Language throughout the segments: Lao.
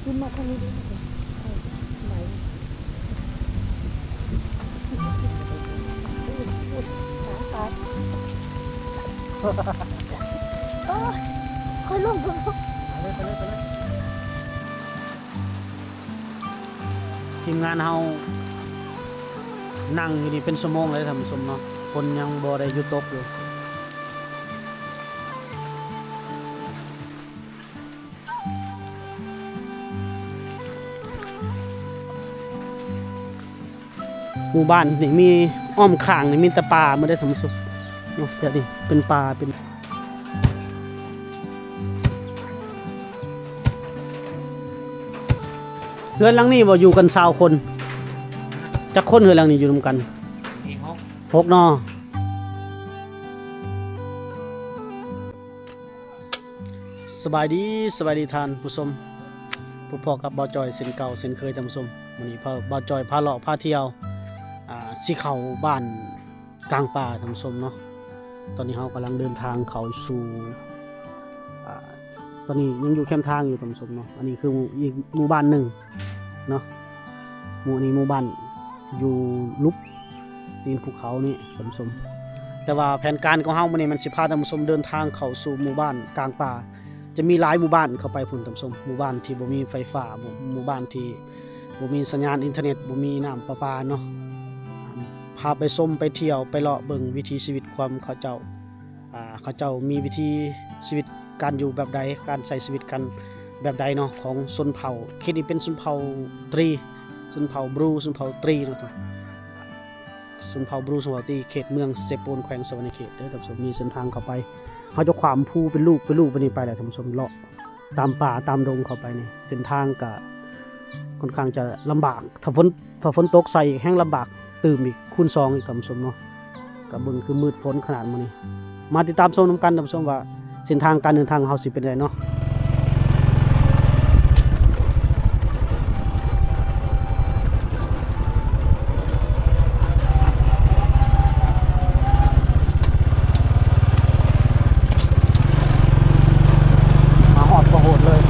ຂຶ້ນມາທາງນີ້ເດີ ໄປ ໂອ້ຍ ຕາຍ ໂອ້ຍ ຂ້ອຍລົງ ໄປເລີຍ ໄປເລີຍ ໄປເລີຍ. ທີມງານເຮົານັ່ງຢູ່ນີ້ເປັນຊົ່ວໂມງແລ້ວທ່ານຜູ້ຊົມເນາະ, ຝົນຍັງບໍ່ໄດ້ຢຸດຕົກຢູ່. ໝູ່ບ້ານນີ້ມີ ອ້ອມຂ້າງນີ້ມີແຕ່ປ່າໝົດເດ້ທ່ານຜູ້ຊົມເນາະ, ແຖວນີ້ເປັນປ່າ ເປັນ ເຮືອນຫຼັງນີ້ບໍ່ຢູ່ກັນຊາວຄົນ? ຈັກຄົນເຮືອນຫຼັງນີ້ຢູ່ນຳກັນ? ມີຫົກ ຫົກເນາະ. ສະບາຍດີ ສະບາຍດີທ່ານຜູ້ຊົມ, ພົບພໍ້ກັບບ່າວຈ່ອຍເຊັ່ນເກົ່າເຊັ່ນເຄີຍທ່ານຜູ້ຊົມ. ມື້ນີ້ບ່າວ ບ່າວຈ່ອຍພາເລາະພາທ່ຽວ ອ່າ ຊິເຂົ້າບ້ານ ກາງປ່າທ່ານຜູ້ຊົມເນາະ. ຕອນນີ້ເຮົາກຳລັງເດີນທາງເຂົ້າສູ່ ອ່າ ຕອນນີ້ຍັງຢູ່ແຄມທາງຢູ່ທ່ານຜູ້ຊົມເນາະ. ອັນນີ້ຄືອີກໝູ່ບ້ານໜຶ່ງເນາະ, ໝູ່ນີ້ໝູ່ບ້ານຢູ່ລຸ່ມຕີນພູເຂົານີ້ທ່ານຜູ້ຊົມ. ແຕ່ວ່າແຜນການຂອງເຮົາມື້ນີ້ແມ່ນຊິພາທ່ານຜູ້ຊົມເດີນທາງເຂົ້າສູ່ໝູ່ບ້ານກາງປ່າ. ຈະມີຫຼາຍໝູ່ບ້ານເຂົ້າໄປພຸ້ນທ່ານຜູ້ຊົມ, ໝູ່ບ້ານທີ່ບໍ່ມີໄຟຟ້າ, ໝູ່ ໝູ່ບ້ານທີ່ບໍ່ມີສັນຍານອິນເຕີເນັດ, ບໍ່ມີນ້ຳປະປາເນາະ. ພາໄປຊົມ ໄປທ່ຽວ ໄປເລາະເບິ່ງວິຖີຊີວິດຄວາມເຂົາເຈົ້າ, ອ່າ ເຂົາເຈົ້າມີວິຖີຊີວິດການຢູ່ແບບໃດ, ການໃຊ້ຊີວິດກັນແບບໃດເນາະ ຂອງຊົນເຜົ່າ. ເຂດນີ້ເປັນຊົນເຜົ່າຕຣີ, ຊົນເຜົ່າບຣູ, ຊົນເຜົ່າຕຣີເນາະ. ຊົນເຜົ່າບຣູ ຊົນເຜົ່າຕຣີ ເຂດເມືອງເຊໂປນ ແຂວງສະຫວັນນະເຂດເດີທ່ານຜູ້ຊົມ. ມີເສັ້ນທາງເຂົ້າໄປ, ເຮົາຈະຂ້າມພູເປັນລູກເປັນລູກໄປນີ້ໄປແຫຼະທ່ານຜູ້ຊົມ, ເລາະຕາມປ່າຕາມດົງເຂົ້າໄປນີ້. ເສັ້ນທາງກະຄ່ອນຂ້າງຈະລຳບາກ, ຖ້າຝົນ ຖ້າຝົນຕົກໃສ່ອີກແຮ່ງລຳບາກຕື່ມອີກ ຄູນສອງອີກທ່ານຜູ້ຊົມເນາະ. ກະເບິ່ງຄືມືດຝົນຂະໜາດມື້ນີ້. ມາຕິດຕາມຊົມນຳກັນທ່ານຜູ້ຊົມວ່າ ເສັ້ນທາງການເດີນທາງຂອງເຮົາຊິເປັນໃດເນາະ. ມາຮອດກໍໂຫດເລີຍ.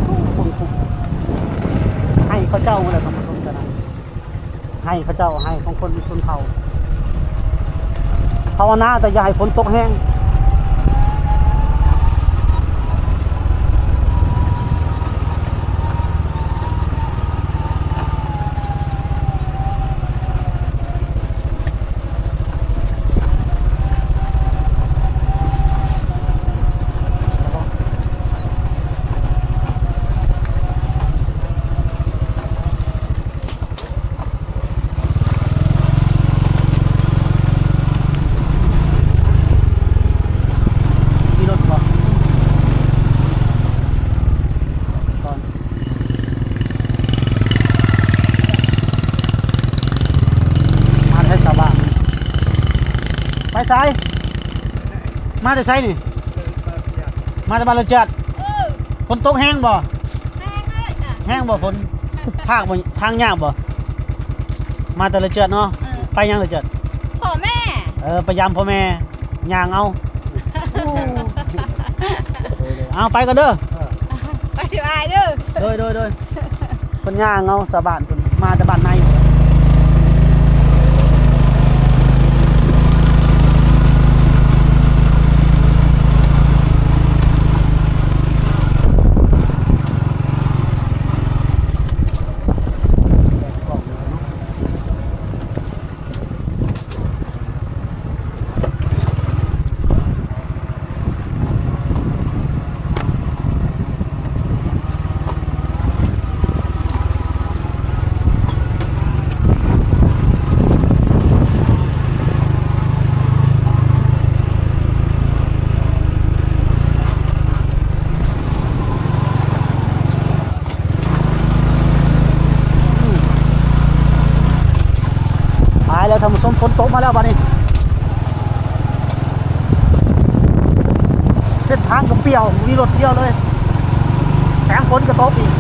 ໂອ້ ຄົນຄຸກ ໄຮ່ເຂົາເຈົ້າຫັ້ນແຫຼະທ່ານຜູ້ຊົມ. ໄຮ່ເຂົາເຈົ້າ ໄຮ່ຂອງຄົນຊົນເຜົ່າ. ພາວະນາແຕ່ຢ່າໃຫ້ຝົນຕົກແຮງ. ມີລົດບໍ່? ກ່ອນ ມາແຕ່ໃສຊາວບ້ານ? ໄປໃສ? ມາແຕ່ໃສນີ້? ມາແຕ່ບ້ານລະຈາດ. ເອີ ຝົນຕົກແຮງບໍ່? ແຮງເລີຍ ແຮງບໍ່ຝົນ? ພາກບໍ່? ທາງຍາກບໍ່? ມາແຕ່ລະເຈື່ອນເນາະ. ເອີ ໄປຫຍັງລະເຈື່ອນ? ພໍ່ແມ່. ເອີ ໄປຢາມພໍ່ແມ່ ຍ່າງເອົາ. ໂອ້ ເອົາ ໄປກ່ອນເດີ. ເອີ ໄປເດີອ້າຍເດີ. ໂດຍ ໂດຍ ໂດຍ. ເພິ່ນຍ່າງເອົາ ຊາວບ້ານເພິ່ນມາແຕ່ບ້ານໃນ. ໂອ້ ແລ້ວທ່ານຜູ້ຊົມ ຝົນຕົກມາແລ້ວບາດນີ້ ເສັ້ນທາງກໍປ່ຽວ ບໍ່ມີລົດທ່ຽວເລີຍ ແຖມຝົນກໍຕົກອີກ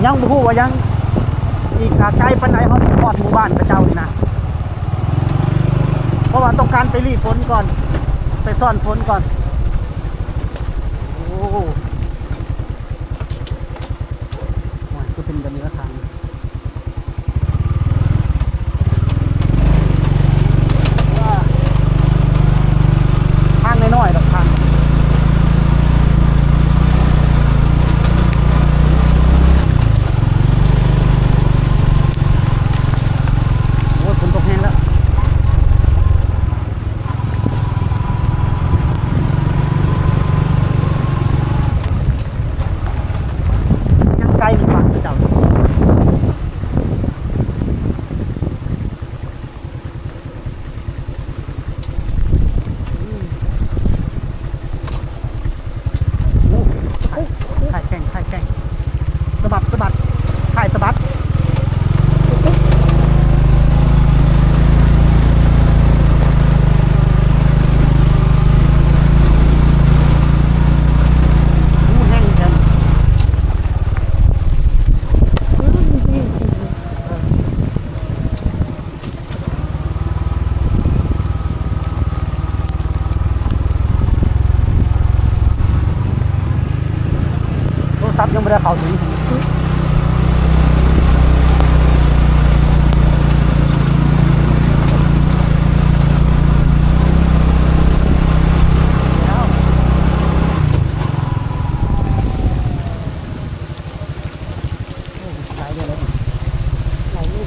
ຍັງບໍ່ຮູ້ວ່າຍັງອີກ ອ່າ ໄກປານໃດເຮົາຈະຮອດໝູ່ບ້ານເຂົາເຈົ້ານີ້ນະ ເພາະວ່າຕ້ອງການໄປຫຼີ້ຝົນກ່ອນ ໄປຊ້ອນຝົນກ່ອນ. ໂອ້ ໂອ້ຍ ຄືເປັນແບບນີ້ລະທາງ. ທາງນ້ອຍໆດອກ ທາງ ໂອ້ຍ ຝົນຕົກແຮງແລ້ວ. ຍັງໄກໜຶ່ງບາດເຈົ້າ. ອືມ ໂອ້ ທ້າຍແຂງ ທ້າຍແຂງ ສະບັດ ສະບັດ ທ້າຍສະບັດ. ໂອ້ ແຮງແຮງ. ໂທລະສັບຍັງບໍ່ໄດ້ເຂົ້າເຖິງ. ໂອ້ ຫຼາຍເດີ ຫຼາຍເດີ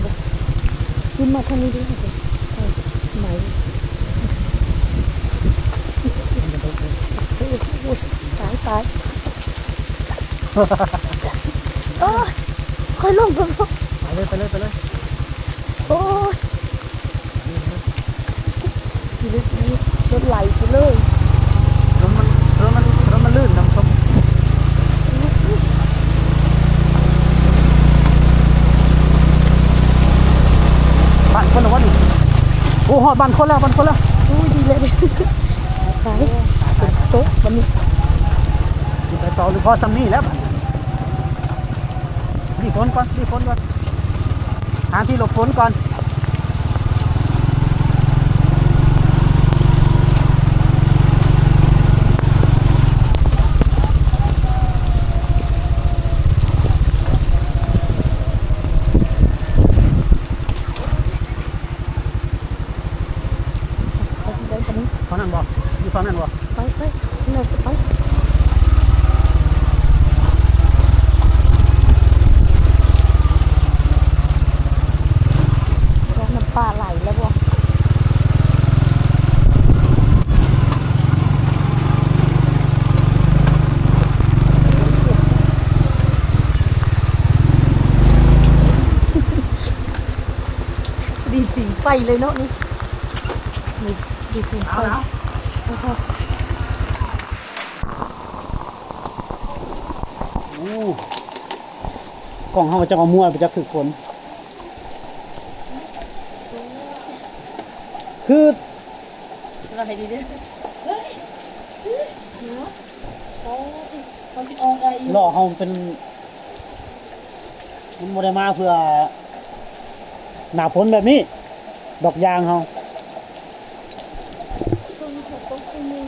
ຂຶ້ນມາທາງນີ້ເດີ ໄປ ໄປ ໂອ້ຍ ຕາຍ ຕາຍ ໂອ້ຍ ຄ່ອຍລົງ ຄ່ອຍລົງ ໄປເລີຍ ໄປເລີຍ ໄປເລີຍ. ໂອ້ຍ ຊີວິດນີ້ລົດໄຫຼໄປເລີຍ ລົດມັນ ລົດມັນ ລົດມັນລື່ນນຳສົມ ບ້ານຄົນລະວະນີ້. ໂອ້ ຮອດບ້ານຄົນແລ້ວ ບ້ານຄົນແລ້ວ. ໂອ້ຍ ດີແລ້ວ ໄປ ຝົນຕົກບາດນີ້ ຊິໄປຕໍ່ຫຼືພໍສ່ຳນີ້ແລ້ວບາດນີ້. ຫຼີ້ຝົນກ່ອນ ຫຼີ້ຝົນກ່ອນ ຫາທີ່ຫຼົບຝົນກ່ອນ. ໄປທາງໃດບາດນີ້? ຝັ່ງນັ້ນບໍ່? ຢູ່ຝັ່ງນັ້ນບໍ່? ໄປ ໄປ ເຮົາໄປ ວ່ານ້ຳປາໄຫຼແລ້ວບໍ່? ດີດຝີໄຟເລີຍເນາະນີ້ ນີ້ ດີດຝີໄຟ. ໂອ້ ກ້ອງເຮົາຈະເອົາມົວໄປຈັກຖືກຄົນ ຄື ສະບາຍດີເດີ ເຮີ້ຍ ເນາະ ໂອ້ຍ ເຮົາຊິອອກໄດ້ຢູ່ ລໍ້ເຮົາມັນເປັນ ມັນບໍ່ໄດ້ມາເພື່ອໜ້າຝົນແບບນີ້ ດອກຢາງເຮົາ. ຝົນຕົກຄູ່ມື້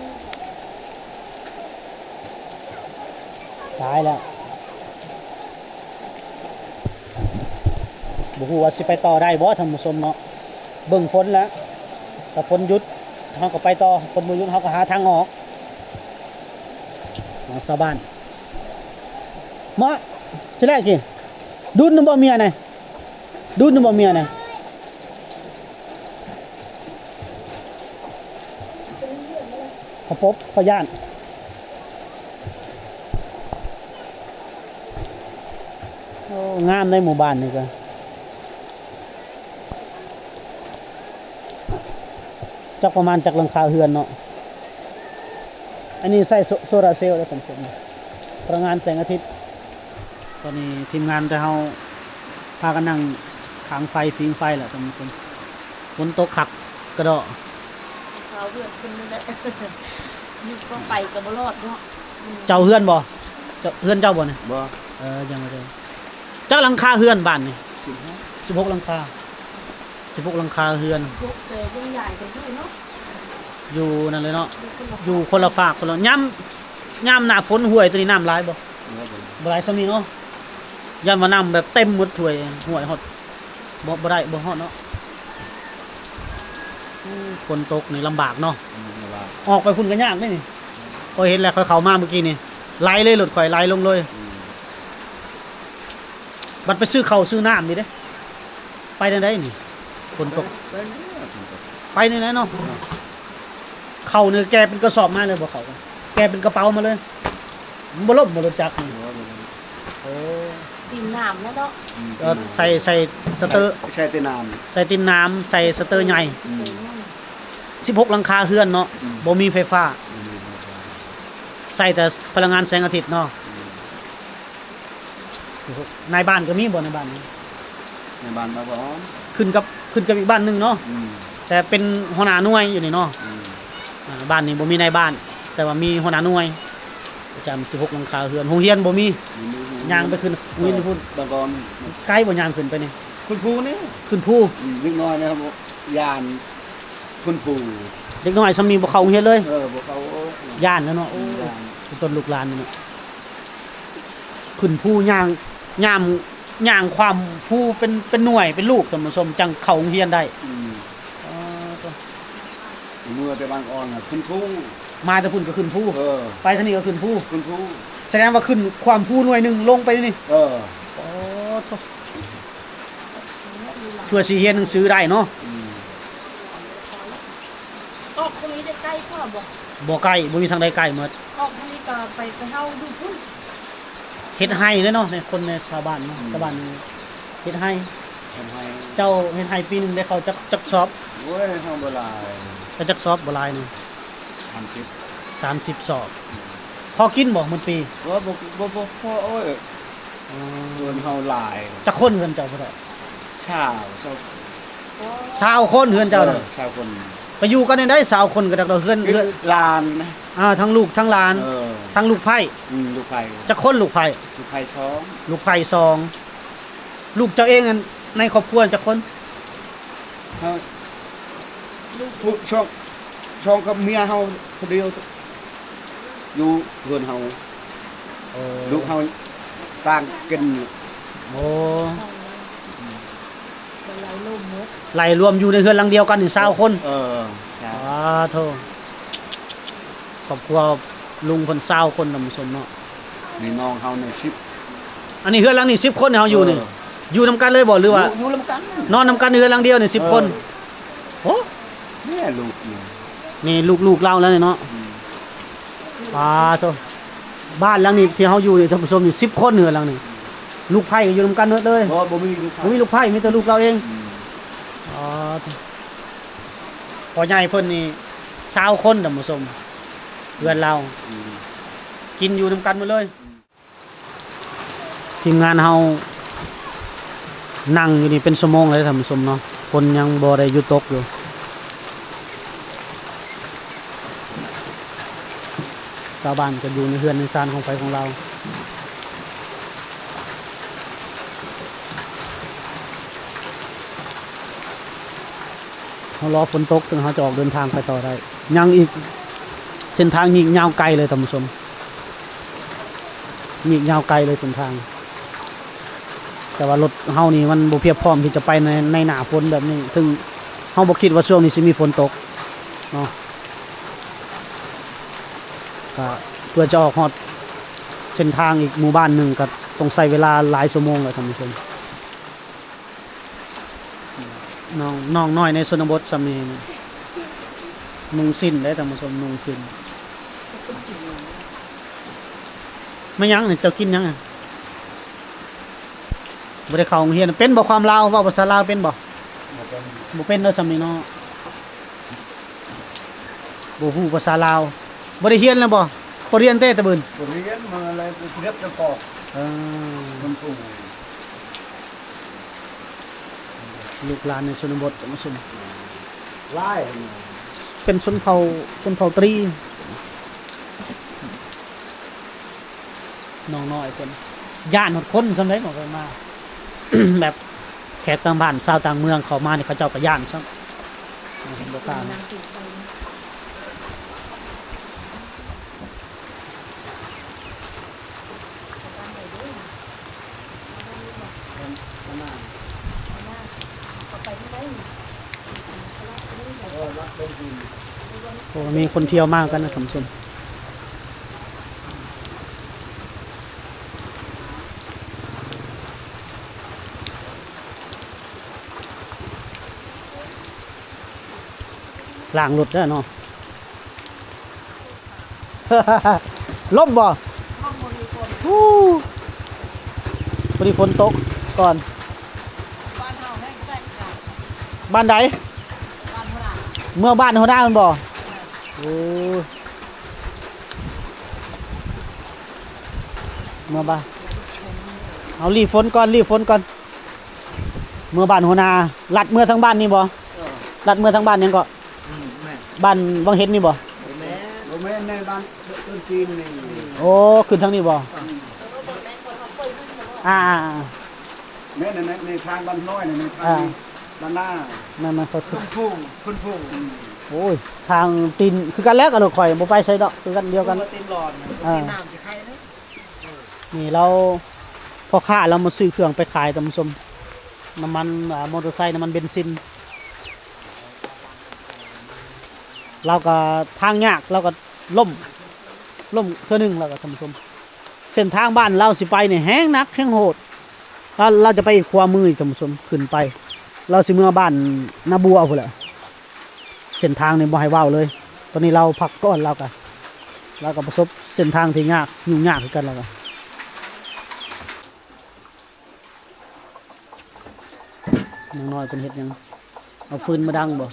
ຕາຍແລ້ວ ບໍ່ຮູ້ວ່າຊິໄປຕໍ່ໄດ້ບໍ່ທ່ານຜູ້ຊົມເນາະ ເບິ່ງຝົນແຫຼະ ຖ້າຝົນຢຸດເຮົາກໍໄປຕໍ່ ຝົນບໍ່ຢຸດເຮົາກໍຫາທາງອອກ. ເອົາຊາວບ້ານ ມາ ຊິແລກກີ້ ດຸນນຳບໍ່ເມຍນະ ດຸນນຳບໍ່ເມຍນະ. ຂະປົບ ຂະຢ້ານ ໂອ້ ງາມໃນໝູ່ບ້ານນີ້ກະ ຈັກປະມານຈັກຫຼັງຄາເຮືອນເນາະ. ອັນນີ້ໃຊ້ໂຊ ໂຊລາເຊວເດ້ທ່ານຜູ້ຊົມ ພະລັງງານແສງອາທິດ. ຕອນນີ້ທີມງານແຕ່ເຮົາພາກັນນັ່ງ ຜັງໄຟ ຜິງໄຟແຫຼະທ່ານຜູ້ຊົມ. ຝົນຕົກຄັກກະເດາະ. ຊາວເຮືອນເພິ່ນນີ້ແຫຼະ ຢູ່ກໍໄປກໍບໍ່ລອດເນາະ. ເຈົ້າເຮືອນບໍ່? ເຈົ້າ ເຮືອນເຈົ້າບໍ່ນີ້? ບໍ່. ເອີ ຍັງບໍ່ເຖິງ. ຈັກຫຼັງຄາເຮືອນບ້ານນີ້? ສິບຫົກ ສິບຫົກຫຼັງຄາ. ສິບຫົກຫຼັງຄາເຮືອນ. ແຕ່ຍັງຍ້າຍກັນຢູ່ເນາະ. ຢູ່ນັ້ນເລີຍເນາະ. ຢູ່ຄົນລະ ຢູ່ຄົນລະຟາກ ຄົນລະ ຍາມ ຍາມໜ້າຝົນຫ້ວຍໂຕນີ້ນ້ຳຫຼາຍບໍ່? ບໍ່ ບໍ່ຫຼາຍ. ບໍ່ຫຼາຍຊ່ຳນີ້ເນາະ. ຢ້ານວ່ານ້ຳແບບເຕັມໝົດຫ້ວຍ ຫ້ວຍຮອດ ບໍ່ ບໍ່ໄດ້ ບໍ່ຮອດເນາະ. ໂອ້ ຝົນຕົກນີ້ລຳບາກເນາະ. ອືມ ລຳບາກ. ອອກໄປພຸ້ນກໍຍາກເດ້ນີ້. ຂ້ອຍເຫັນແລ້ວ ຂ້ອຍເຂົ້າມາມື້ກີ້ນີ້ ໄຫຼເລີຍ ລົດຂ້ອຍໄຫຼລົງເລີຍ. ອືມ. ບັດໄປຊື້ເຂົ້າຊື້ນ້ຳນີ້ເດ້ ໄປແນວໃດນີ້? ຝົນຕົກ ໄປ ໄປແນວໃດເນາະ? ເຂົ້ານີ້ແກ່ເປັນກະສອບມາເລີຍບໍ່? ເຂົ້າແກ່ເປັນກະເປົາມາເລີຍ. ມັນບໍ່ລົ້ມບໍ່ລົດຈັກນີ້? ບໍ່ ບໍ່. ໂອ້ ຕີນນ້ຳແລ້ວເນາະ. ອືມ. ເອີ ໃສ່ ໃສ່ສະເຕີ ໃສ່ ໃສ່ຕີນນ້ຳ ໃສ່ຕີນນ້ຳ ໃສ່ສະເຕີໃຫຍ່. ອືມ. ສິບຫົກຫຼັງຄາເຮືອນເນາະ. ອືມ. ບໍ່ມີໄຟຟ້າ. ອືມ. ໃຊ້ແຕ່ພະລັງງານແສງອາທິດເນາະ. ອືມ. ນາຍບ້ານກໍມີບໍ່ ນາຍບ້ານ? ນາຍບ້ານມາບໍ່? ຂຶ້ນກັບ ຂຶ້ນກັບອີກບ້ານໜຶ່ງເນາະ. ອືມ. ແຕ່ເປັນຫົວໜ້າໜ່ວຍຢູ່ນີ້ເນາະ. ອືມ. ອ່າ ບ້ານນີ້ບໍ່ມີນາຍບ້ານ ແຕ່ວ່າມີຫົວໜ້າໜ່ວຍ. ປະຈຳສິບຫົກຫຼັງຄາເຮືອນ. ໂຮງຮຽນບໍ່ມີ. ບໍ່ມີ. ຍ່າງໄປຂຶ້ນໂຮງຮຽນຢູ່ພຸ້ນ. ບ້ານກ່ອນ. ໄກບໍ່ ຍ່າງຂຶ້ນໄປນີ້? ຂຶ້ນພູນີ້. ຂຶ້ນພູ. ອືມ. ເດັກນ້ອຍນະ ຢ້ານຂຶ້ນພູ. ເດັກນ້ອຍຊ່ຳນີ້ບໍ່ເຂົ້າໂຮງຮຽນເລີຍ? ເອີ ບໍ່ເຂົ້າ. ຢ້ານແລ້ວເນາະ. ໂອ້ ຢ້ານ. ເປັນຕົ້ນລູກຫຼານນີ້ເນາະ. ຂຶ້ນພູຍ່າງ ຍ່າງ ຍ່າງຂ້າມພູເປັນ ເປັນໜ່ວຍ ເປັນລູກ ທ່ານຜູ້ຊົມ ຈັ່ງເຂົ້າໂຮງຮຽນໄດ້. ອືມ. ອໍ ໂທ້. ເມື່ອແຕ່ບາງອ່ອນນະຂຶ້ນພູ. ມາແຕ່ພຸ້ນກໍຂຶ້ນພູ. ເອີ. ໄປທາງນີ້ກໍຂຶ້ນພູ. ຂຶ້ນພູ. ສະແດງວ່າຂຶ້ນຂ້າມພູໜ່ວຍໜຶ່ງລົງໄປນີ້. ເອີ. ອໍ ໂທ້. ເພື່ອຊິຮຽນໜັງສືໄດ້ເນາະ. ອືມ. ອອກທາງນີ້ໄດ້ໄກກວ່າບໍ່? ບໍ່ໄກ ບໍ່ມີທາງໃດໄກໝົດ. ອອກທາງນີ້ກໍໄປ ໄປເຮົາຢູ່ພຸ້ນ. ເຮັດໄຮ່ເດ້ເນາະ ໃນຄົນໃນຊາວບ້ານເນາະ. ອືມ. ຊາວບ້ານນີ້ເຮັດໄຮ່. ເຮັດໄຮ່. ເຈົ້າເຮັດໄຮ່ປີໜຶ່ງໄດ້ເຂົ້າຈັກ ຈັກຊອບ? ໂອ້ຍ ເຮົາບໍ່ຫຼາຍ. ແຕ່ຈັກຊອບ ບໍ່ຫຼາຍນີ້? ສາມສິບ. ສາມສິບຊອບ. ພໍກິນບໍ່ໝົດປີ? ບໍ່ ບໍ່ ບໍ່ ບໍ່ພໍ. ໂອ້ຍ. ອໍ. ເຮືອນເຮົາຫຼາຍ. ຈັກຄົນເຮືອນເຈົ້າພຸ້ນ? ຊາວ. ຊາວຄົນເຮືອນເຈົ້ານະ? ເອີ ຊາວຄົນ. ໄປຢູ່ກັນແນວໃດ ຊາວຄົນກໍຈັກດອກ. ເຮືອນ ເຮືອນຫຼານ. ອ່າ ທັງລູກທັງຫຼານ. ເອີ. ທັງລູກໃພ້. ອືມ ລູກໃພ້. ຈັກຄົນລູກໃພ້? ລູກໃພ້ສອງ. ລູກໃພ້ສອງ. ລູກເຈົ້າເອງ ອັນ ໃນຄອບຄົວຈັກຄົນ? ເຮົາ ລູກ ຜູ້ ຊ່ອງ ຊ່ອງກັບເມຍເຮົາຜູ້ດຽວ ຢູ່ເຮືອນເຮົາ. ໂອ້. ລູກເຮົາຕ່າງກັນ. ໂອ້. ໄລ່ລວມຢູ່ໃນເຮືອນຫຼັງດຽວກັນນີ້ຊາວຄົນ. ເອີ ຊາວ. ສາທຸ. ຄອບຄົວລຸງເພິ່ນຊາວຄົນ ທ່ານຜູ້ຊົມເນາະ. ນີ້ນ້ອງເຮົານີ້ສິບ. ອັນນີ້ເຮືອນຫຼັງນີ້ສິບຄົນເຮົາຢູ່ນີ້. ເອີ. ຢູ່ນຳກັນເລີຍບໍ່ ຫຼືວ່າ ຢູ່ ຢູ່ນຳກັນ ນອນນຳກັນໃນເຮືອນຫຼັງດຽວນີ້ສິບຄົນ? ເອີ. ໂອ້. ນີ້ລູກນີ້ ນີ້ລູກ ລູກລາວແລ້ວນີ້ເນາະ. ອືມ. ປາໂທ້. ບ້ານຫຼັງນີ້ທີ່ເຮົາຢູ່ນີ້ ທ່ານຜູ້ຊົມນີ້ ສິບຄົນ ເຮືອນຫຼັງນີ້. ລູກໃພ້ກໍຢູ່ນຳກັນໝົດເລີຍ? ບໍ່ ບໍ່ມີລູກໃພ້. ບໍ່ມີລູກໃພ້ ມີແຕ່ລູກລາວເອງ. ອືມ. ອໍ. ພໍ່ໃຫຍ່ເພິ່ນນີ້ຊາວຄົນ ທ່ານຜູ້ຊົມ ເຮືອນລາວ. ອືມ. ກິນຢູ່ນຳກັນໝົດເລີຍ. ອືມ. ທີມງານເຮົານັ່ງຢູ່ນີ້ເປັນຊົ່ວໂມງແລ້ວ ທ່ານຜູ້ຊົມເນາະ, ຝົນຍັງບໍ່ໄດ້ຢຸດຕົກຢູ່. ຊາວບ້ານກໍຢູ່ໃນເຮືອນໃນຊານຂອງໃຜຂອງລາວ. ເຮົາລໍຝົນຕົກ ເຊິ່ງເຮົາຈະອອກເດີນທາງໄປຕໍ່ໄດ້. ຍັງອີກ ເສັ້ນທາງຍືດຍາວໄກເລີຍ ທ່ານຜູ້ຊົມ, ຍືດຍາວໄກເລີຍເສັ້ນທາງ. ແຕ່ວ່າລົດເຮົານີ້ມັນບໍ່ພຽບພ້ອມທີ່ຈະໄປໃນ ໃນໜ້າຝົນແບບນີ້, ເຊິ່ງເຮົາບໍ່ຄິດວ່າຊ່ວງນີ້ຊິມີຝົນຕົກເນາະ. ກະເພື່ອຈະອອກຮອດເສັ້ນທາງອີກໝູ່ບ້ານໜຶ່ງ ກະຕ້ອງໃຊ້ເວລາຫຼາຍຊົ່ວໂມງແຫຼະ ທ່ານຜູ້ຊົມ. ນ້ອງ ນ້ອງນ້ອຍໃນຊົນນະບົດຊ່ຳນີ້ ນຸ່ງສິ້ນເດ້ທ່ານຜູ້ຊົມ, ນຸ່ງສິ້ນ. ແມ່ນຫຍັງນີ້ ເຈົ້າກິນຫຍັງ? ບໍ່ໄດ້ເຂົ້າໂຮງຮຽນ. ເປັນບໍ່ຄວາມລາວ? ເວົ້າພາສາລາວເປັນບໍ່? ບໍ່ເປັນ. ບໍ່ເປັນເນາະ ຊ່ຳນີ້ເນາະ. ບໍ່ຮູ້ພາສາລາວ. ບໍ່ໄດ້ຮຽນແລ້ວບໍ່? ບໍ່ຮຽນແຕ່ຕະບຶນ? ບໍ່ຮຽນ ມາແລ້ວເຮັດແຕ່ປອກ. ເອີ ມັນຜູ້. ລູກຫຼານໃນຊົນນະບົດ ທ່ານຜູ້ຊົມ ຫຼາຍ ເປັນຊົນເຜົ່າ ຊົນເຜົ່າຕຣີ ນ້ອງນ້ອຍເພິ່ນ ຢ້ານຮອດຄົນຊ່ຳໃດ ບໍ່ໄດ້ມາ ແບບແຂກຕ່າງບ້ານ ຊາວຕ່າງເມືອງເຂົ້າມານີ້ ເຂົາເຈົ້າກໍຢ້ານຊ່ຳ ບໍ່ກ້ານະ. ໂອ້ ມີຄົນທ່ຽວມາກັນນະທ່ານຜູ້ຊົມ ລ້າງລົດເດີເນາະ. ລົມບໍ່? ໂອ້ ພໍດີຝົນຕົກກ່ອນ. ບ້ານໃດ? ເມືອບ້ານຫົວໜ້າມັນບໍ່? ໂອ້ ເມືອບ້ານ ເອົາ ຫຼີ້ຝົນກ່ອນ ຫຼີ້ຝົນກ່ອນ. ເມືອບ້ານຫົວໜ້າ ລັດເມືອທາງບ້ານນີ້ບໍ່? ເອີ ລັດເມືອທາງບ້ານຫຍັງເກາະ? ອືມ ແມ່ນ ບ້ານວັງເຫັນນີ້ບໍ່? ບໍ່ແມ່ນ ບໍ່ແມ່ນ ໃນບ້ານຕົ້ນຈີນນີ້. ໂອ້ ຂຶ້ນທາງນີ້ບໍ່? ອືມ ອ່າໆໆ ແມ່ນ ໃນ ໃນທາງບ້ານນ້ອຍ ໃນທາງ ອ່າ ນີ້ ບ້ານນາ ນັ້ນມັນກໍຂຶ້ນພູ ຂຶ້ນພູ. ອືມ ໂອ້ຍ ທາງຕີນຄືກັນແຫຼະກັບລົດຂ້ອຍ ບໍ່ໄປໃສດອກ ຄືກັນດຽວກັນ ຕີນຫຼອນ ເອີ ຕີນນ້ຳຊິໄຄເດ້. ນີ້ລາວ ພໍ່ຄ້າລາວມາຊື້ເຄື່ອງໄປຂາຍທ່ານຜູ້ຊົມ ນ້ຳມັນ ອ່າ ມໍເຕີໄຊ ນ້ຳມັນເບັນຊິນ ລາວກໍທາງຍາກ ລາວກໍລົ້ມ ລົ້ມເທື່ອໜຶ່ງແລ້ວກໍທ່ານຜູ້ຊົມ ເສັ້ນທາງບ້ານລາວຊິໄປນີ້ແຮງໜັກແຮງໂຫດ ລາວ ລາວຈະໄປອີກຂວາມືອີກທ່ານຜູ້ຊົມ ຂຶ້ນໄປ ລາວຊິເມືອບ້ານນາບົວພຸ້ນແຫຼະ. ເສັ້ນທາງນີ້ບໍ່ໃຫ້ເວົ້າເລີຍ ຕອນນີ້ລາວພັກກ່ອນ ລາວກະ ລາວກະປະສົບເສັ້ນທາງທີ່ຍາກ ຫຍຸ້ງຍາກຄືກັນລາວກະ. ນາງນ້ອຍເພິ່ນເຮັດຫຍັງ? ເອົາຟືນມາດັງບໍ່?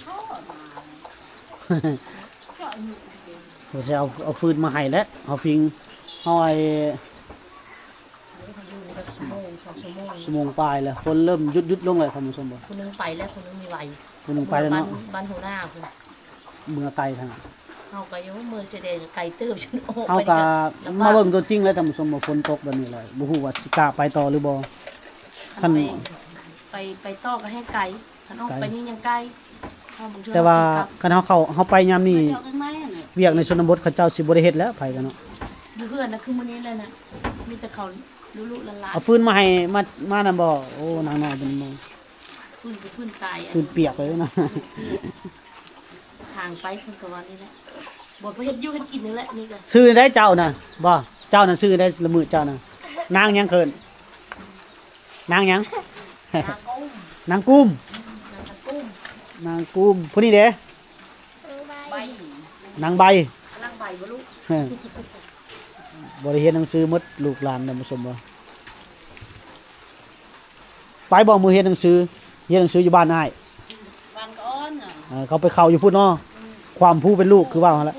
ເພິ່ນຊິເອົາ ເອົາຟືນມາໃຫ້ແຫຼະ ເຮົາພິງ ເຮົາໄອ້ ຢູ່ໄດ້ຈັກຊົ່ວໂມງ ສອງຊົ່ວໂມງ ຊົ່ວໂມງປາຍແລ້ວ ຝົນເລີ່ມຢຸດໆລົງແລ້ວທ່ານຜູ້ຊົມ. ຜູ້ໜຶ່ງໄປແລ້ວ ຜູ້ໜຶ່ງມີໄວ ຜູ້ໜຶ່ງໄປແລ້ວເນາະ ບ້ານ ບ້ານຫົວໜ້າພຸ້ນ ເມືອໄກທາງ ເຮົາກໍຢູ່ເມືອຊາຍແດນໄກເຕີບ ຈົນອອກ ເຮົາກໍມາເບິ່ງຕົວຈິງແລ້ວທ່ານຜູ້ຊົມ ວ່າຝົນຕົກແບບນີ້ແລ້ວ ບໍ່ຮູ້ວ່າຊິກ້າໄປຕໍ່ຫຼືບໍ່ ຄັນ ໄປ ໄປ ໄປຕໍ່ກໍແຮງໄກ ຄັນອອກໄປນີ້ຍັງໃກ້ ຖ້າບາງເທື່ອ ແຕ່ວ່າ ເຮົາ ຄັນເຮົາເຂົ້າ ເຮົາໄປຍາມນີ້ ວຽກໃນຊົນນະບົດເຂົາເຈົ້າຊິບໍ່ໄດ້ເຮັດແລ້ວ ໃຜກໍເນາະ ຢູ່ເຮືອນນະ ຄືມື້ນີ້ແຫຼະນະ ມີແຕ່ເຂົາລຸໆຫຼານໆ ເອົາຟືນມາໃຫ້ ມາ ມານຳບໍ່? ໂອ້ ນາງນ້ອຍເພິ່ນມາ ຟືນກໍຟືນຕາຍ ຟືນປຽກເລີຍນະ ທາງໄປເພິ່ນກໍວ່ານີ້ແຫຼະ ບໍ່ໄປເຮັດຢູ່ເຮັດກິນນີ້ແຫຼະ ນີ້ກໍ ຊື່ໄດ້ເຈົ້ານະ ບໍ່ ເຈົ້ານະຊື່ໄດ້ລະມື້ເຈົ້ານະ ນາງຫຍັງເອີ້ນ? ນາງຫຍັງ? ນາງກຸ້ມ ນາງກຸ້ມ ອືມ ນາງຕະກຸ້ມ ນາງກຸ້ມ ຜູ້ນີ້ເດ? ໃບ ນາງໃບ ນາງໃບບໍ່ລູກ? ເອີ ບໍ່ໄດ້ຮຽນໜັງສືໝົດລູກຫຼານນະ ມາຊົມບໍ່? ໄປບໍ່ມື້ຮຽນໜັງສື? ຮຽນໜັງສືຢູ່ບ້ານອ້າຍ ບ້ານກະອ່ອນນະ ເອີ ເຂົາໄປເຂົ້າຢູ່ພຸ້ນເນາະ ອືມ ຄວາມພູເປັນລູກຄືວ່າຫັ້ນແຫຼະ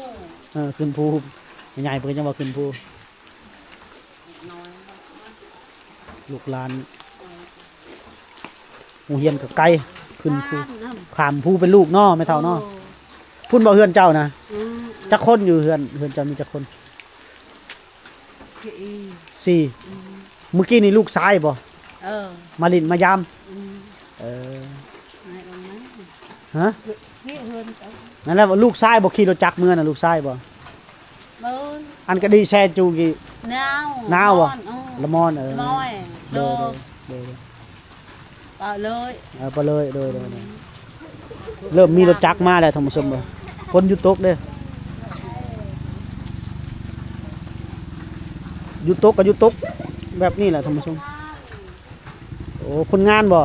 ເອີ ຂຶ້ນພູ ໃຫຍ່ເພິ່ນກໍຍັງວ່າຂຶ້ນພູ. ລູກຫຼານ ໂຮງຮຽນກໍໄກ ຂຶ້ນພູ ຂ້າມພູເປັນລູກເນາະ ແມ່ເຖົ້າເນາະ ພຸ້ນບໍ່ເຮືອນເຈົ້ານະ? ອືມ ຈັກຄົນຢູ່ເຮືອນ ເຮືອນເຈົ້າມີຈັກຄົນ? ສີ່ ສີ່ ອືມ ມື້ກີ້ນີ້ລູກຊາຍບໍ່? ເອີ ມາຫຼິ້ນມາຢາມ ອືມ ເອີ ຮະ? ນີ້ເຮືອນເຈົ້າ ນັ້ນແຫຼະ ລູກຊາຍບໍ່ຂີ່ລົດຈັກເມືອນະ ລູກຊາຍບໍ່? ເອີ ອັນກະດີແຊຈູກີ້ ນາວ ນາວບໍ່? ລະມອນ ເອີ ລະມອນ ເອີ ໂດຍ ໂດຍ ໂດຍ ໂດຍ ປະເລີຍ ເອີ ປະເລີຍ ໂດຍ ໂດຍ ໂດຍ ອືມ ເລີ່ມມີລົດຈັກມາແລ້ວທ່ານຜູ້ຊົມເອີຍ ຝົນຢຸດຕົກເດ້ ຢຸດຕົກກໍຢຸດຕົກແບບນີ້ແຫຼະທ່ານຜູ້ຊົມ. ໂອ້ ຄົນງານບໍ່?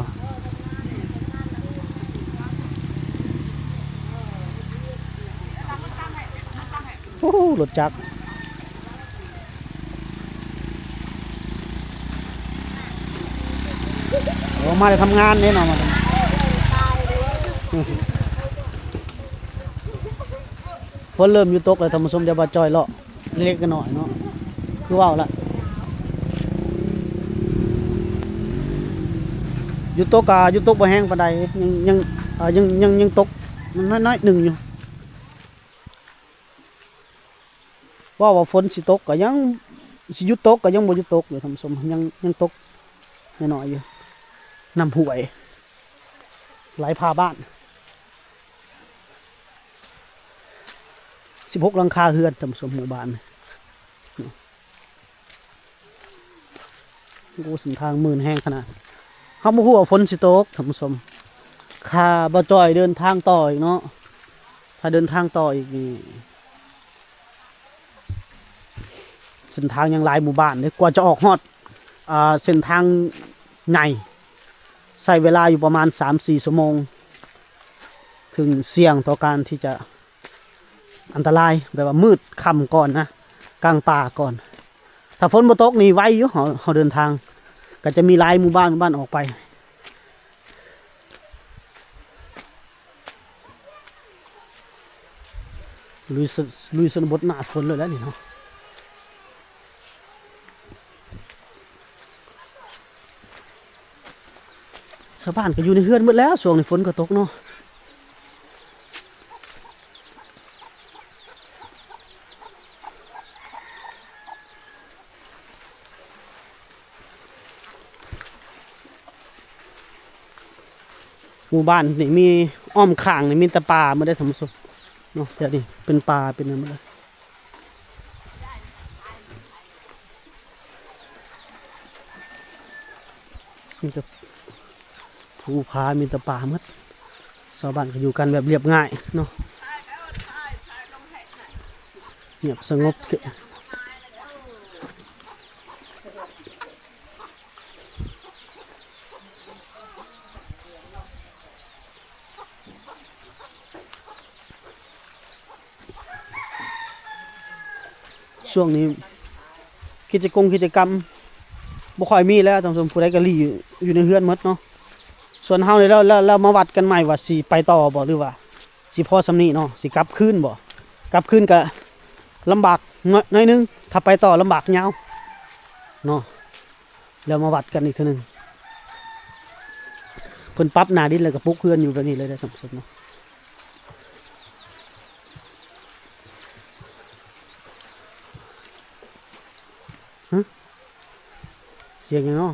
ໂອ້ ລົດຈັກ ໂອ້ ມາແຕ່ທຳງານເດ້ເນາະ ມາທຳ ຝົນເລີ່ມຢຸດຕົກແລ້ວທ່ານຜູ້ຊົມ ດຽວບ່າວຈ້ອຍເລາະ ເລັກໆນ້ອຍໆເນາະ ຄືເວົ້າລະ ຢຸດຕົກກະຢຸດຕົກບໍ່ແຮງປານໃດ ຍັງ ຍັງ ເອີ ຍັງ ຍັງ ຍັງຕົກນ້ອຍໆໜຶ່ງຢູ່. ເວົ້າວ່າຝົນຊິຕົກກະຍັງ ຊິຢຸດຕົກກະຍັງບໍ່ຢຸດຕົກຢູ່ທ່ານຜູ້ຊົມ ຍັງ ຍັງຕົກນ້ອຍໆຢູ່. ນ້ຳຫ້ວຍໄຫຼຜ່າບ້ານ ສິບຫົກຫຼັງຄາເຮືອນທ່ານຜູ້ຊົມ ໝູ່ບ້ານ. ໂອ້ ເສັ້ນທາງມື່ນແຮງຂະໜາດ ເຮົາບໍ່ຮູ້ວ່າຝົນຊິຕົກທ່ານຜູ້ຊົມ. ຖ້າບໍ່ຈ່ອຍເດີນທາງຕໍ່ອີກເນາະ ຖ້າເດີນທາງຕໍ່ອີກນີ້ ເສັ້ນທາງຍັງຫຼາຍໝູ່ບ້ານເດ້ ກວ່າຈະອອກຮອດ ອ່າ ເສັ້ນທາງໃຫຍ່ ໃຊ້ເວລາຢູ່ປະມານສາມສີ່ຊົ່ວໂມງ ເຖິງສ່ຽງຕໍ່ການທີ່ຈະອັນຕະລາຍ ແບບວ່າມືດຄ່ຳກ່ອນນະ ກາງປ່າກ່ອນ. ຖ້າຝົນບໍ່ຕົກນີ້ໄວຢູ່ ເຮົາ ເຮົາເດີນທາງ ກະຈະມີຫຼາຍໝູ່ບ້ານ ໝູ່ບ້ານອອກໄປ. ລຸຍ ລຸຍຊົນນະບົດໜ້າຝົນເລີຍແຫຼະນີ້ເນາະ. ຊາວບ້ານກະຢູ່ໃນເຮືອນໝົດແລ້ວ ຊ່ວງນີ້ຝົນກະຕົກເນາະ. ໝູ່ບ້ານນີ້ມີ ອ້ອມຂ້າງນີ້ມີແຕ່ປ່າໝົດເດ້ທ່ານຜູ້ຊົມເນາະ. ແຖວນີ້ເປັນປ່າເປັນຫຍັງໝົດເລີຍ ມີແຕ່ພູຜາ ມີແຕ່ປ່າໝົດ. ຊາວບ້ານກະຢູ່ກັນແບບລຽບງ່າຍເນາະ ງຽບສະຫງົບ. ຊ່ວງນີ້ກິດຈະກົງກິດຈະກຳບໍ່ຄ່ອຍມີແລ້ວທ່ານຜູ້ຊົມ ຜູ້ໃດກະຫຼີ້ຢູ່ໃນເຮືອນໝົດເນາະ. ສ່ວນເຮົານີ້ແລ້ວ ແລ້ວ ແລ້ວມາວັດກັນໃໝ່ວ່າຊິໄປຕໍ່ບໍ່ ຫຼືວ່າຊິພໍສ່ຳນີ້ເນາະ ຊິກັບຄືນບໍ່. ກັບຄືນກະລຳບາກໜ້ອຍໜຶ່ງ ຖ້າໄປຕໍ່ລຳບາກຍາວເນາະ. ແລ້ວມາວັດກັນອີກເທື່ອໜຶ່ງ ເພິ່ນປັບໜ້າດິນແລ້ວກະປຸກເຮືອນຢູ່ແບບນີ້ເລີຍເດ້ທ່ານຜູ້ຊົມເນາະ. ຮະ ສຽງຫຍັງເນາະ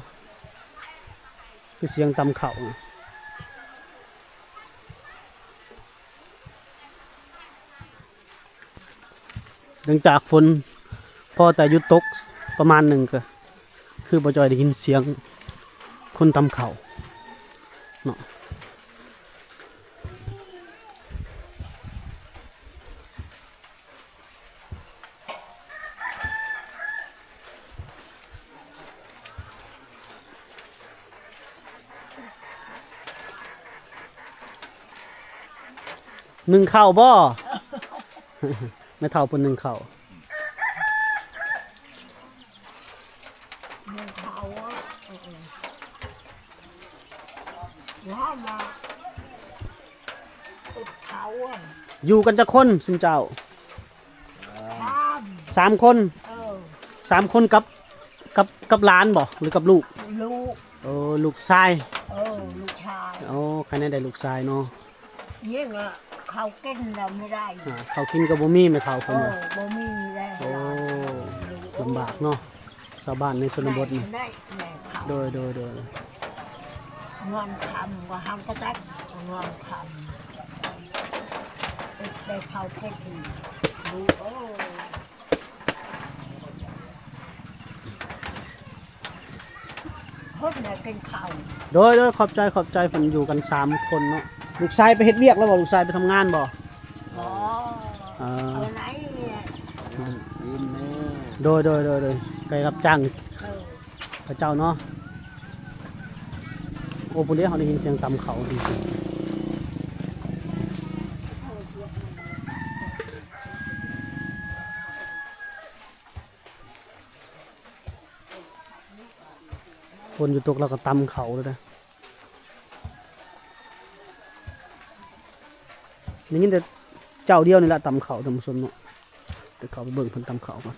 ຄືສຽງຕຳເຂົ້າ. ຫຼັງຈາກຝົນພໍແຕ່ຢຸດຕົກປະມານໜຶ່ງ ກະຄືບໍ່ຈ່ອຍໄດ້ຍິນສຽງຄົນຕຳເຂົ້າເນາະ. ໜຶ້ງເຂົ້າບໍ່? ແມ່ເຖົ້າເພິ່ນໜຶ້ງເຂົ້າ. ໜຶ້ງເຂົ້າ ເອີ ວ່າມາ ເຮັດເຂົ້າ. ຢູ່ກັນຈັກຄົນຊຸມເຈົ້າ? ສາມ ສາມຄົນ. ເອີ ສາມຄົນກັບ ກັບ ກັບຫຼານບໍ່ ຫຼືກັບລູກ? ລູກ. ໂອ້ ລູກຊາຍ. ເອີ ລູກຊາຍ. ໂອ້ ຄະແນນໄດ້ລູກຊາຍເນາະ. ນີ້ລະ ເຂົ້າກິນລະບໍ່ໄດ້ ອ່າ ເຂົ້າກິນກະບໍ່ມີ ແມ່ເຖົ້າເພິ່ນວ່າ. ເອີ ບໍ່ມີແລ້ວ. ໂອ້ ລຳບາກເນາະ ຊາວບ້ານໃນຊົນນະບົດນີ້. ໂດຍ ໂດຍ ໂດຍ. ງອນຄ່ຳກະເຮົາກະແຕກ ງອນຄ່ຳ ໄດ້ເຂົ້າກິນ ລູກເອີຍ. ຄົນໃດກິນເຂົ້າ. ໂດຍ ໂດຍ ຂອບໃຈ ຂອບໃຈ. ເພິ່ນຢູ່ກັນສາມຄົນເນາະ. ລູກຊາຍໄປເຮັດວຽກແລ້ວບໍ່? ລູກຊາຍໄປທຳງານບໍ່? ບໍ່. ເອີ ເອົາໄດ້. ໂດຍ ໂດຍ ໂດຍ ໂດຍ. ໄປຮັບຈ້າງ ເອີ ເຂົາເຈົ້າເນາະ. ໂອ້ ພຸ້ນເດ້ ເຮົາໄດ້ຍິນສຽງຕຳເຂົ້າ. ຝົນຢູ່ຕົກ ລາວກະຕຳເຂົ້າເລີຍເດ້. ໄດ້ຍິນແຕ່ເຈົ້າດຽວນີ້ລະຕຳເຂົ້າ ທ່ານຜູ້ຊົມເນາະ. ແຕ່ເຂົ້າໄປເບິ່ງເພິ່ນຕຳເຂົ້າກ່ອນ.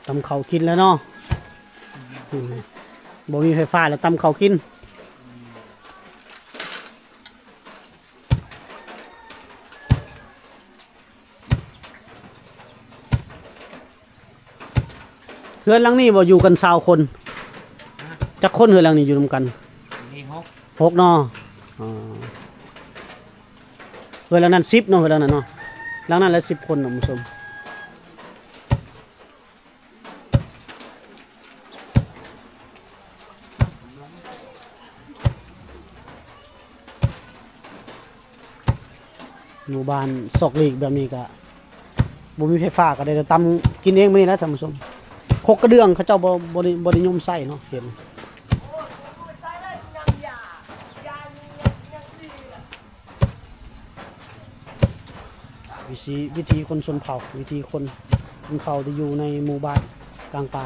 ຕຳເຂົ້າກິນແລ້ວເນາະ. ອືມ ບໍ່ມີໄຟຟ້າແລ້ວ ຕຳເຂົ້າກິນ. ເຮືອນຫຼັງນີ້ບໍ່ ຢູ່ກັນຊາວຄົນ? ຮະ? ຈັກຄົນເຮືອນຫຼັງນີ້ຢູ່ນຳກັນ? ມີຫົກ ຫົກເນາະ. ອໍ ເຮືອນຫຼັງນັ້ນສິບເນາະ ເຮືອນຫຼັງນັ້ນເນາະ. ຫຼັງນັ້ນລະສິບຄົນ ທ່ານຜູ້ຊົມ. ໝູ່ບ້ານຊອກຫຼີກແບບນີ້ກະບໍ່ມີໄຟຟ້າ ກະໄດ້ແຕ່ຕຳກິນເອງມື້ນີ້ແຫຼະທ່ານຜູ້ຊົມ. ຄົກກະເດື່ອງເຂົາເຈົ້າບໍ່ ບໍ່ນິ ບໍ່ນິຍົມໃຊ້ເນາະ ເຫັນ. ວິຖີ ວິຖີຄົນຊົນເຜົ່າ ວິຖີຄົນ ຄົນເຜົ່າທີ່ຢູ່ໃນໝູ່ບ້ານກາງປ່າ.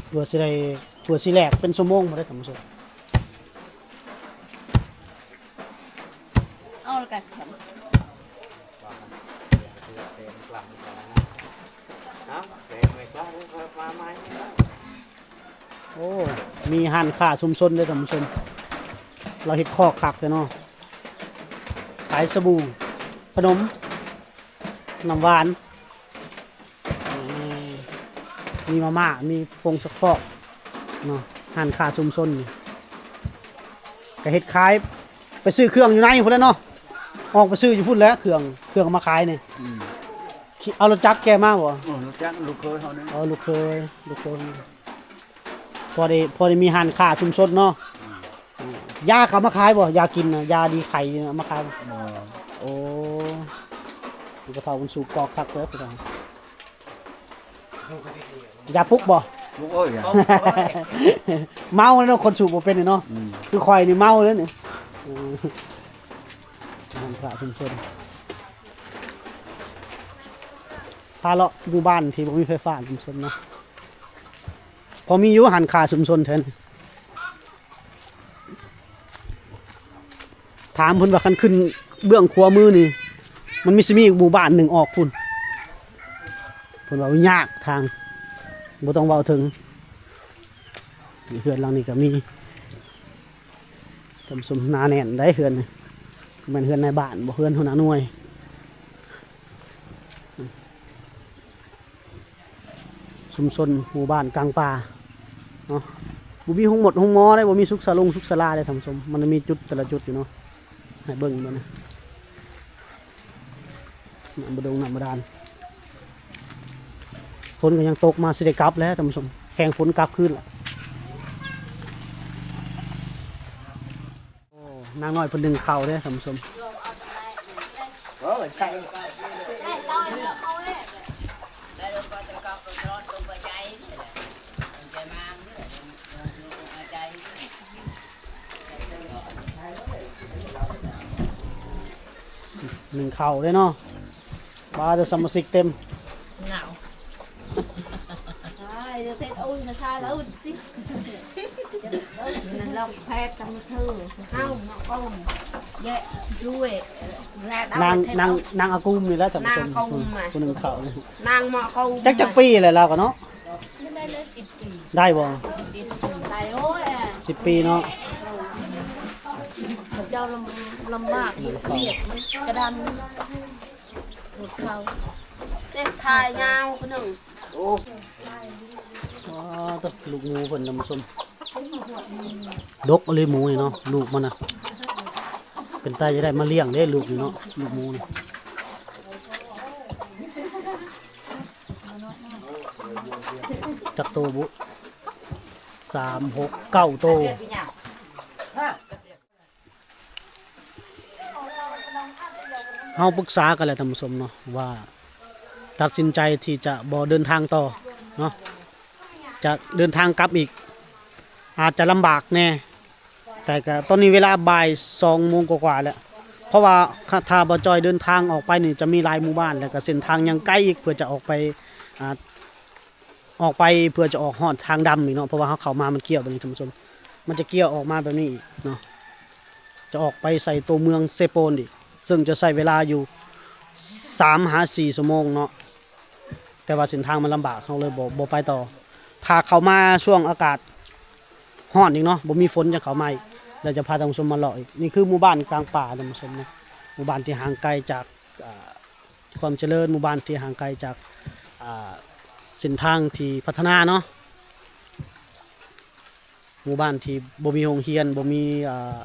ເພື່ອຊິໄດ້ ເພື່ອຊິແລກເປັນຊົ່ວໂມງບໍ່ໄດ້ທ່ານຜູ້ຊົມ. ເອົາລະກັນ. ໂອ້ ມີຮ້ານຄ້າຊຸມຊົນເດ້ທ່ານຜູ້ຊົມ. ລາວເຮັດຄອກຄັກແທ້ເນາະ ຂາຍສະບູ ຂະໜົມ ນ້ຳຫວານ ມີມາມ່າ ມີຜົງຊັກຟອກເນາະ. ຮ້ານຄ້າຊຸມຊົນນີ້ກະເຮັດຂາຍ ໄປຊື້ເຄື່ອງຢູ່ໃນພຸ້ນແຫຼະເນາະ ອອກໄປຊື້ຢູ່ພຸ້ນແຫຼະ ເຄື່ອງ ເຄື່ອງເອົາມາຂາຍນີ້. ອືມ ຂີ່ ເອົາລົດຈັກແກ່ມາບໍ່? ເອີ ລົດຈັກ ລູກເຂີຍເຮົານີ້. ອໍ ລູກເຂີຍ ລູກເຂີຍ ພໍໄດ້ ພໍໄດ້ມີຮ້ານຄ້າຊຸມຊົນເນາະ. ອືມ ຢາເຂົາເອົາມາຂາຍບໍ່? ຢາກິນນະ ຢາດີໄຂ້ເອົາມາຂາຍບໍ່? ບໍ່. ໂອ້ ຜູ້ເຖົ້າມັນສູບກອກຄັກເດີ ຜູ້ເຖົ້າ. ຢາປຸກບໍ່? ປຸກເອີຍ ເມົາແລ້ວເນາະ ຄົນສູບບໍ່ເປັນນີ້ເນາະ. ອືມ ຄືຂ້ອຍນີ້ເມົາເລີຍນີ້. ເອີ ຮ້ານຄ້າຊຸມຊົນ ພາເລາະໝູ່ບ້ານທີ່ບໍ່ມີໄຟຟ້າຊຸມຊົນເນາະ. ພໍມີຢູ່ຮ້ານຄ້າຊຸມຊົນແຖວນີ້. ຖາມເພິ່ນວ່າຄັນຂຶ້ນເບື້ອງຂວາມືນີ້ ມັນມີ ຊິມີອີກໝູ່ບ້ານໜຶ່ງອອກພຸ້ນ. ເພິ່ນວ່າຍາກທາງ ບໍ່ຕ້ອງເວົ້າເຖິງ. ເຮືອນຫຼັງນີ້ກະມີ ທ່ານຜູ້ຊົມ ໜາແໜ້ນໄດ໋ເຮືອນນີ້. ແມ່ນເຮືອນນາຍບ້ານບໍ່ ເຮືອນຫົວໜ້າໜ່ວຍ. ຊຸມຊົນໝູ່ບ້ານກາງປ່າເນາະ ບໍ່ມີໂຮງໝົດໂຮງໝໍເດ້ ບໍ່ມີສຸກສາລົງສຸກສາລາເດ້ທ່ານຜູ້ຊົມ. ມັນມີຈຸດແຕ່ລະຈຸດຢູ່ເນາະ ໃຫ້ເບິ່ງເບິ່ງນະ. ນ້ຳບາດົງນ້ຳບາດານ ຝົນກະຍັງຕົກມາ ຊິໄດ້ກັບແລ້ວທ່ານຜູ້ຊົມ ແຂ່ງຝົນກັບຄືນລະ. ໂອ້ ນາງນ້ອຍເພິ່ນໜຶ້ງເຂົ້າເດ້ທ່ານຜູ້ຊົມ. ໜຶ້ງເຂົ້າເດ້ເນາະ. ປາດ ສະມາຊິກເຕັມ. ໜາວ ນາງ ນາງ ນາງອາກຸມນີ້ແຫຼະທ່ານຜູ້ຊົມ ຜູ້ໜຶ້ງເຂົ້ານີ້. ນາງເມາະກຸມ ຈັກ ຈັກປີແລ້ວລາວກະເນາະ? ໄດ້ແລ້ວສິບປີ. ໄດ້ບໍ່? ສິບປີເນາະ. ເຂົາເຈົ້າລຳ ລຳບາກເຮັດວຽກ ມັນກະດຳ ຫົດເຂົ້າ ເຈັບຂາຍາວຜູ້ໜຶ່ງ. ໂອ້ ອໍ ໂທ້ ລູກໝູເພິ່ນທ່ານຜູ້ຊົມ ດົກອີ່ຫຼີໝູນີ້ເນາະ ລູກມັນນະ. ເປັນຕາຢາກໄດ້ມາລ້ຽງເດ້ລູກນີ້ເນາະ ລູກໝູນີ້. ຈັກໂຕບຸ? ສາມ ຫົກ ເກົ້າໂຕ. ເຮົາປຶກສາກັນແລ້ວທ່ານຜູ້ຊົມເນາະ ວ່າຕັດສິນໃຈທີ່ຈະບໍ່ເດີນທາງຕໍ່ເນາະ ຈະເດີນທາງກັບອີກ ອາດຈະລຳບາກແດ່. ແຕ່ກະຕອນນີ້ເວລາບ່າຍສອງໂມງກວ່າໆແລ້ວ ເພາະວ່າຖ້າ ຖ້າບໍ່ຈ່ອຍເດີນທາງອອກໄປນີ້ ຈະມີຫຼາຍໝູ່ບ້ານ ແລ້ວກະເສັ້ນທາງຍັງໄກອີກ ເພື່ອຈະອອກໄປ ອາ ອອກໄປເພື່ອຈະອອກຮອດທາງດຳນີ້ເນາະ ເພາະວ່າເຮົາເຂົ້າມາມັນກ່ຽວແບບນີ້ທ່ານຜູ້ຊົມ. ມັນຈະກ່ຽວອອກມາແບບນີ້ອີກເນາະ ຈະອອກໄປໃສ່ຕົວເມືອງເຊໂປນອີກ ເຊິ່ງຈະໃຊ້ເວລາຢູ່ສາມຫາສີ່ຊົ່ວໂມງເນາະ ແຕ່ວ່າເສັ້ນທາງມັນລຳບາກ ເຮົາເລີຍບໍ່ ບໍ່ໄປຕໍ່. ຖ້າເຂົ້າມາຊ່ວງອາກາດຮ້ອນອີກເນາະ ບໍ່ມີຝົນ ຈະເຂົ້າມາອີກ ແລ້ວຈະພາທ່ານຜູ້ຊົມມາເລາະອີກ. ນີ້ຄືໝູ່ບ້ານກາງປ່າ ທ່ານຜູ້ຊົມເນາະ ໝູ່ບ້ານທີ່ຫ່າງໄກຈາກ ອ່າ ຄວາມຈະເລີນ, ໝູ່ບ້ານທີ່ຫ່າງໄກຈາກ ອ່າ ເສັ້ນທາງທີ່ພັດທະນາເນາະ, ໝູ່ບ້ານທີ່ບໍ່ມີໂຮງຮຽນ, ບໍ່ມີ ອ່າ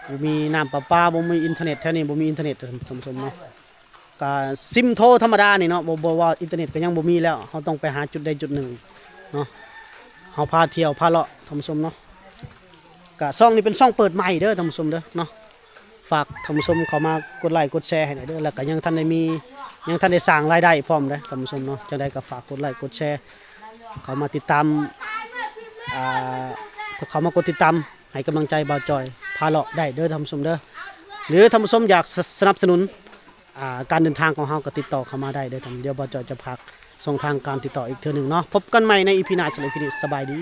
ບໍ່ມີນ້ຳປະປາ, ບໍ່ມີອິນເຕີເນັດ. ແຖວນີ້ບໍ່ມີອິນເຕີເນັດ ທ່ານຜູ້ຊົມເນາະ. ກະຊິມໂທທຳມະດານີ້ເນາະ, ບໍ່ ບໍ່ວ່າອິນເຕີເນັດກະຍັງບໍ່ມີແລ້ວ. ເຮົາຕ້ອງໄປຫາຈຸດໃດຈຸດໜຶ່ງເນາະ. ເຮົາພາທ່ຽວພາເລາະ ທ່ານຜູ້ຊົມເນາະ. ກະຊ່ອງນີ້ເປັນຊ່ອງເປີດໃໝ່ເດີ ທ່ານຜູ້ຊົມເດີເນາະ. ຝາກທ່ານຜູ້ຊົມເຂົ້າມາກົດໄລກົດແຊໃຫ້ແດ່ເດີ ແລ້ວກະຍັງທັນໄດ້ມີ ຍັງທັນໄດ້ສ້າງລາຍໄດ້ພ້ອມເດ້ ທ່ານຜູ້ຊົມເນາະ. ຈັ່ງໃດກະຝາກກົດໄລກົດແຊ ເຂົ້າມາຕິດຕາມ ອ່າ ເຂົ້າມາກົດຕິດຕາມໃຫ້ກຳລັງໃຈບ່າວຈ່ອຍພາເລາະໄດ້ເດີ ທ່ານຜູ້ຊົມເດີ. ຫຼືທ່ານຜູ້ຊົມຢາກສະ ສະໜັບສະໜູນ ອ່າ ການເດີນທາງຂອງເຮົາ ກະຕິດຕໍ່ເຂົ້າມາໄດ້ເດີ. ດຽວບ່າວຈ່ອຍຈະຝາກຊ່ອງທາງການຕິດຕໍ່ອີກເທື່ອໜຶ່ງເນາະ. ພົບກັນໃໝ່ໃນອີພີໜ້າ. ສຳລັບອີພີນີ້ ສະບາຍດີ.